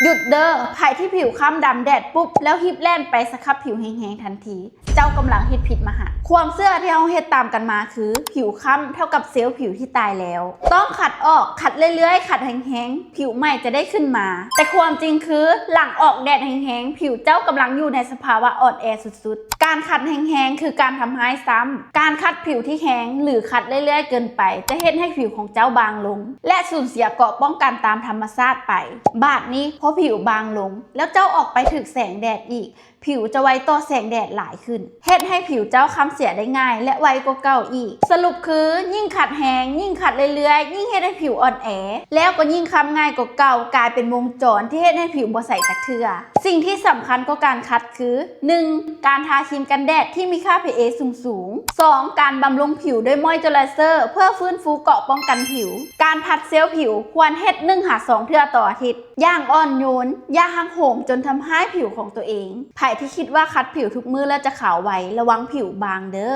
ຢຸດເດີ້! ໃຜທີ່ຜິວຄ້ຳດຳແດດປຸບ ແລ້ວຮີບແລ່ນໄປສະຄັບຜິວແຮງໆທັນທີ ເຈົ້າກຳລັງເຮັດຜິດມະຫະ. ຄວາມເຊື່ອທີ່ເຮົາເຮັດຕາມກັນມາຄື ຜິວຄ້ຳເທົ່າກັບເຊວຜິວທີ່ຕາຍແລ້ວ. ຕ້ອງຂັດອອກ, ຂັດເລື້ອຍໆ, ຂັດແຮງໆ, ຜິວໃໝ່ຈະໄດ້ຂຶ້ນມາ. ແຕ່ຄວາມຈິງຄື ຫຼັງອອກແດດແຮງໆ, ຜິວເຈົ້າກຳລັງຢູ່ໃນສະພາວະອ່ອນແອສຸດໆ. ການຂັດແຮງໆ ຄືການທຳຮ້າຍຊ້ຳ. ການຂັດຜິວທີ່ແຮງ ຫຼື ຂັດເລື້ອຍໆເກີນໄປ ຈະເຮັດໃຫ້ຜິວຂອງເຈົ້າບາງລົງ ແລະ ສູນເສຍເກາະປ້ອງກັນຕາມທຳມະຊາດໄປ. ບາດນີ້ ພໍຜິວບາງລົງ ແລ້ວເຈົ້າອອກໄປຖືກແສງແດດອີກ, ຜິວຈະໄວຕໍ່ແສງແດດຫຼາຍຂຶ້ນ, ເຮັດໃຫ້ຜິວເຈົ້າຄ້ຳເສຍໄດ້ງ່າຍ ແລະ ໄວກວ່າເກົ່າອີກ. ສະຫຼຸບຄື ຍິ່ງຂັດແຮງ, ຍິ່ງຂັດເລື້ອຍໆ, ຍິ່ງເຮັດໃຫ້ຜິວອ່ອນແອ, ແລ້ວກໍຍິ່ງຄ້ຳງ່າຍກວ່າເກົ່າ, ກາຍເປັນວົງຈອນທີ່ເຮັດໃຫ້ຜິວບໍ່ໃສຈັກເທື່ອ. ສິ່ງທີ່ສຳຄັນກວ່າການຂັດຄື ໜຶ່ງ ການທາຄຣີມກັນແດດທີ່ມີຄ່າ PA ສູງໆ. ສອງ ການບຳລຸງຜິວດ້ວຍມອຍເຈີໄລເຊີ ເພື່ອຟື້ນຟູເກາະປ້ອງກັນຜິວ. ການພັດເຊວຜິວຄວນເຮັດໜຶ່ງຫາສອງເທື່ອຕໍ່ອາທິດ ຢ່າງອ່ອນໂຍນ, ຢ່າຫັກໂຫມຈົນທຳຮ້າຍຜິວຂອງຕົວເອງ. ໃຜທີ່ຄິດວ່າຂັດຜິວທຸກມື້ແລ້ວຈະຂາວໄວ, ລະວັງຜິວບາງເດີ້.